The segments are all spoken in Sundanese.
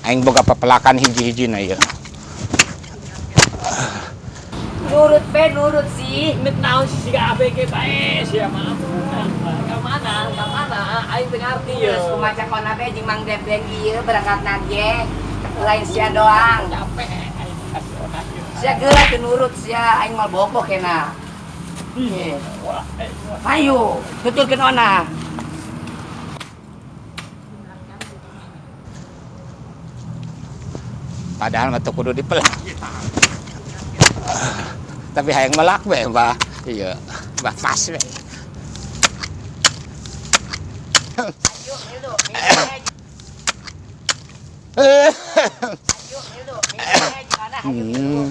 Aing boga pepelakan hiji-hijina ieu. Nurut be, nurut sih. Nek naon sih siga ABG bae sia mah. Ka mana? Ka mana? Aing teu ngarti ye. Terus kumaha cakona be jeung Mang Debdeng ieu berangkat nage. Lain sia doang. Capek aing kasih otak ieu. Sia geura teu nurut sia, aing mal bobo kena. Wah, Ayo, tuturkeun ona. Padahal mah teu kudu dipelak. Tapi hayang melak be, Mbah. Iya, Mbah pas be. Ayo, milu, milu. Ayo, milu, milu gimana? Ayo, milu.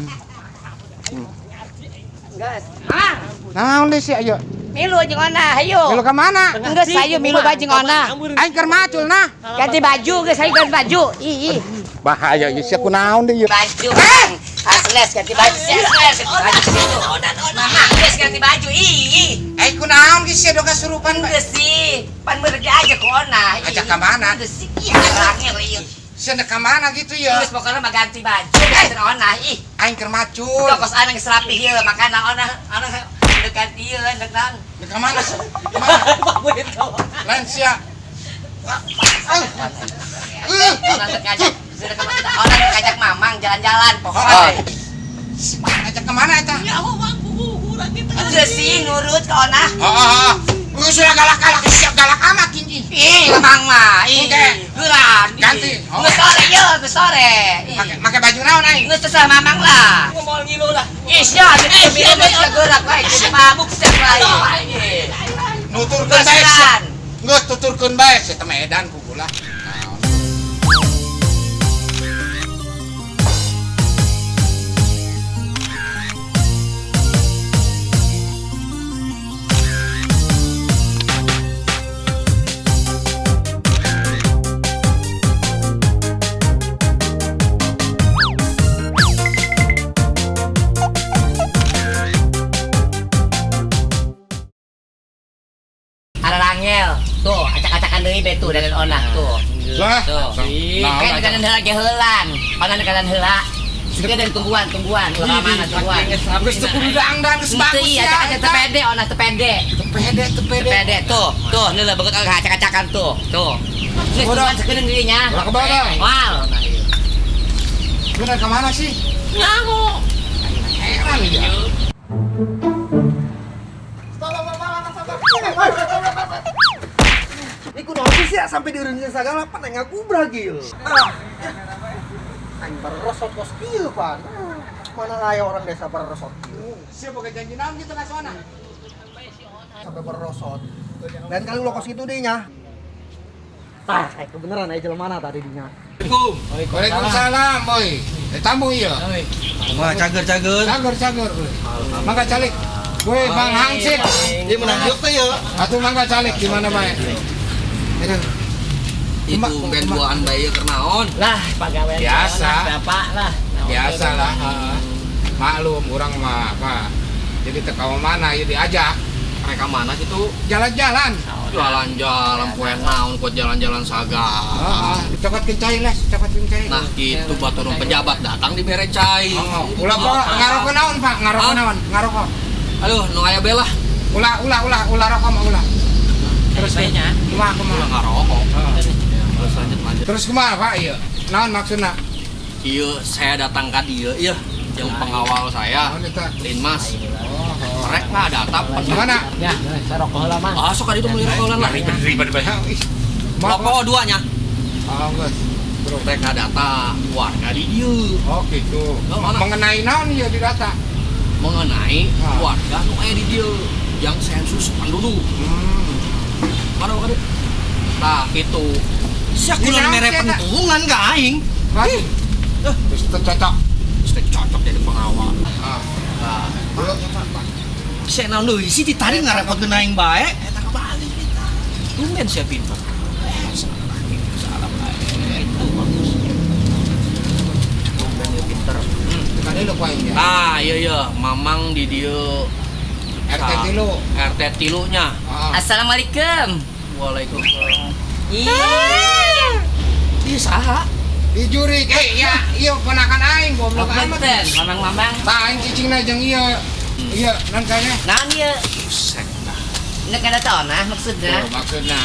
Geus. Ah, Naon deui sih ayo? milu jeung ona, ayo. Milu ka mana? Geus ayo milu bae jeung ona. Aing keur macul nah. Ganti baju geus, ayo ganti baju. Ih, ih. Bahaya ieu sia kunaon deui ieu. Baju. Asles ganti baju, si Asles ganti baju situ. Mama geus ganti baju. Ih, ih. Aing kunaon geus sia doga surupan bae. Geus sih, pan meureun aja ku ona. Ajak ka mana? Geus sih, ih, rangel ieu. Sia ka mana gitu ya? Geus pokoknya mah ganti baju, ganti ona. Ih, Aing keur macul. udah kos ana geus rapi ieu, makana ona ona ndek ganti ieu, ndek naon. Ka mana? Mana? Lain sia. Ona ndek ngajak, ona ndek ngajak mamang jalan-jalan pokoknya. Ajak ke mana eta? Ya Allah, urang kita. Geus sih nurut ke ona. Heeh. Geus sia galak-galak, sia galak amat kinji. Ih, mamang mah. Ih, Oke. geura. Ganti. Oh. Geus sore ieu, geus sore. Ih. Make baju naon aing? Geus terserah mamang lah. Mau ngilu lah. Ih, sia, geus minum geus gerak wae, geus mabuk sia wae. Nuturkeun bae sia. Geus Geus tuturkeun bae sia teh edan ku gula. Arangel. Tuh, acak-acakan deui be tuh dan ona tuh. Lah, Tuh. Kayak dekanan heula ge heulan. Ona dekanan heula. Suka dan tungguan, tungguan. Ulah mana tungguan. Geus teu kudu dangdan geus Henteu bagus iya, ya. acak-acak teu pede, ona teu pede. Teu pede, teu Teu pede. pede tuh. Tuh, neulah beungeut acak-acakan tuh. Tuh. Geus tungguan sakedeung deui nya. Ulah ke bawah. Wal. Bener ke mana sih? Ngamu. Heran ya. Ini kunaon sih ya sampai diurungin segala pan aing ngagubra gil. Ah. Aing berosot kos kieu pan. Mana aya orang desa berosot kieu. Sia boga janji naon gitu ka sona? Sampai berosot. Lain kali lo kos kitu deh nya. Tah, kayak kebenaran aya jelema mana tadi dinya. Waalaikumsalam, boy. Tamu ieu. Wah, cager-cager. Cager cager. Mangga calik. Gue Bang Hansip. Dia menang yuk teh ya. Atuh mangga calik di mana bae. Aduh. Itu ben duaan bae keur naon? Lah, pagawean Biasa. Bapak lah. Biasa lah. Maklum urang mah apa. Jadi teu ka mana ieu diajak Mereka mana situ? jalan-jalan. Jalan-jalan poe naon kuat jalan-jalan saga. Heeh, dicokot kencai les, cokot kencai. Nah, gitu baturun pejabat datang di bere cai. Oh, ulah kok ngarokok naon, Pak? Ngarokok naon? Ngarokok. Aduh, nu aya belah. Ulah ulah ulah ulah rokok mah ulah. Terus Bae-nya. kumaha kumaha. Ulah ngarokok. Terus lanjut lanjut. Terus kumaha Pak ieu? Naon maksudna? Ieu saya datang ka dieu ieu yang pengawal saya Naon eta? Linmas. Oh, oh. Mereka datang Gimana? Ya, saya rokok heula mah. Ah, sok ka ditu meuli rokok lah. Ribet ribet. Ih. Rokok duanya. Oh, geus. Bro. Mereka data warga di dieu Oh, gitu. Oh, mana? Mengenai naon ieu di data? Mengenai Ah. warga nu aya di dieu yang sensus penduduk. Mana bukan? Nah, gitu. Sia Ini kudu naon mere sih, eta? pentungan ka aing. Waduh. Terus teu cocok. Terus teh cocok jadi pengawal. Ah. Nah, Bro. sia naon deui sih ditarik ngarepotkeun aing bae. Eta kebalik kita. Tumben sia pinter. Salah gitu, salah bae. Itu bagus. Tumben dia pinter. Tadi lu ku aing ya. Ah, iya iya, Mamang di dieu RT tilu. RT tilunya. Ah. Assalamualaikum. Waalaikumsalam. Ih. Ih, saha? Dijurik. Eh, ya, ieu ponakan aing goblok amat. Punten, mamang-mamang. Tah aing cicingna jeung ieu. Ieu non kayaknya. Naon ieu? Buset. Ini kada tau nah maksudnya. Tuh, maksudna.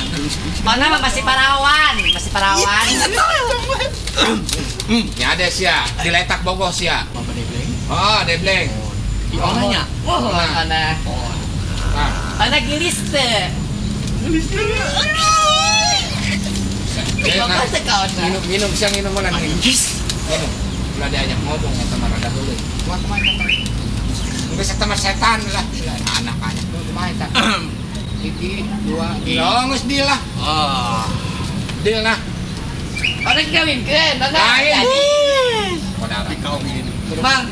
Ona mah masih parawan, masih parawan. Ya ada sia, diletak bogoh sia. Mama debleng. Oh, debleng. Di onanya. Oh, ona. Nah, Ona gelis teh. eh, nah, Bogoh teh ka ona. minum minum siang minum mana minum. Anjis. Minum. Ulah diajak ngomong eta mah rada heuleut. Kumaha kumaha eta. Geus eta mah setan lah. Anak-anak tuh kumaha eta. Hiji, dua, tiga. Oh, geus deal lah. Ah. Deal nah. Ona dikawinkeun, ona. Lain. Jadi. Kodara. Dikawin. Mang,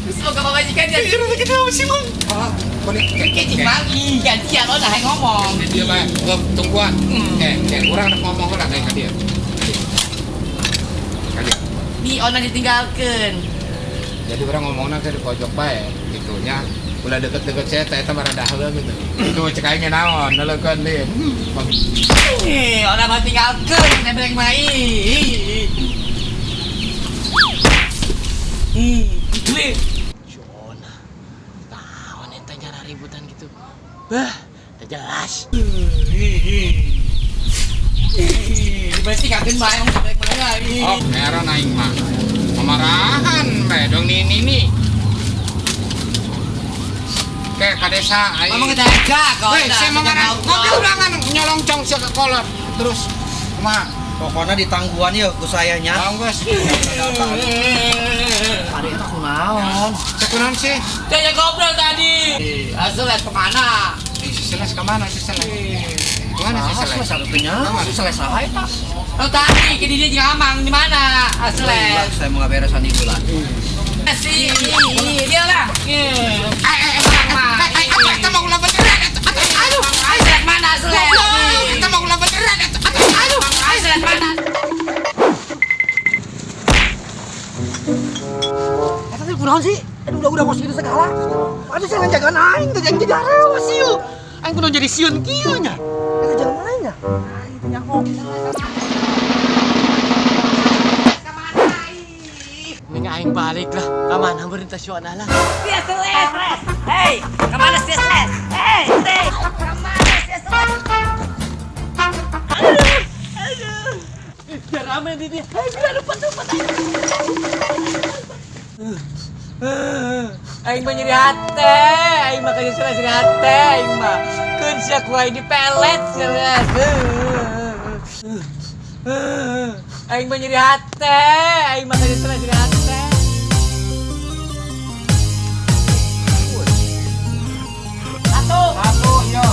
semoga pamajikan jadi. Kenapa sih, Mang? Oh, kulit Kecil Mang, ih gantian ona hayang ngomong. Di dia bae, gua tungguan. Oke, urang rek ngomong heula ka dia. Ka dia. Di ona ditinggalkeun. Jadi orang ngomongna teh di pojok bae gitu nya. Ulah deket-deket saya teh eta mah rada heuleuh gitu. Itu cek aing naon, neuleukeun deui. Ih, ona mah tinggalkeun nembreng mah ih. Ih, Duit. Jona. Naon eta nyara ributan gitu. Bah, teu jelas. Ih, berarti kageun bae mah nembreng mah ih. Oh, heran aing mah. Pemarahan bae dong nini nih. Oke, ka desa aing. Mamang kejaga kau. Weh, saya mengarang. Ngopi ulangan nyolongcong sia ke kolot. Terus kumaha? Pokoknya ditangguhan ya ku saya nya. Bang geus. Tadi eta kunaon? Cek kunaon sih? Saya ngobrol tadi. Asal lihat kemana? Ih, si Seles kemana si Seles? Kemana si Ah, Seles? selesai satu nya. Si selesai eta. Oh tadi, ke dia juga amang di mana? Asal. Saya mau ngaberesan di bulan. Si, dia lah. Eh, eh, eh, eh, eh, eta mau ulah beneran eta. Aduh, Asal mana asal? goblok, eta mau ulah beneran eta. Aduh, Asal mana? Eta teh kunaon sih? Aduh udah kos kieu segala. Aduh saya ngajagaan aing teh jeung jadi arewa sieun. Aing kudu jadi sieun kieu nya. Eta jalan mana nya? Aing teh nyaho. Mending aing balik lah. Ka mana berintah si Ona lah. Sia seles. Hei, kemana sia seles? Hei, hei, kemana sia seles? Biar rame di dia. Hei, bila lupa lupa. Aing mah nyeri hate, aing mah kayak nyeri hate, aing mah. Keun sia ku aing dipelet seles. Aing mah nyeri hate, aing mah kayak nyeri hate. Satu. Satu, yo.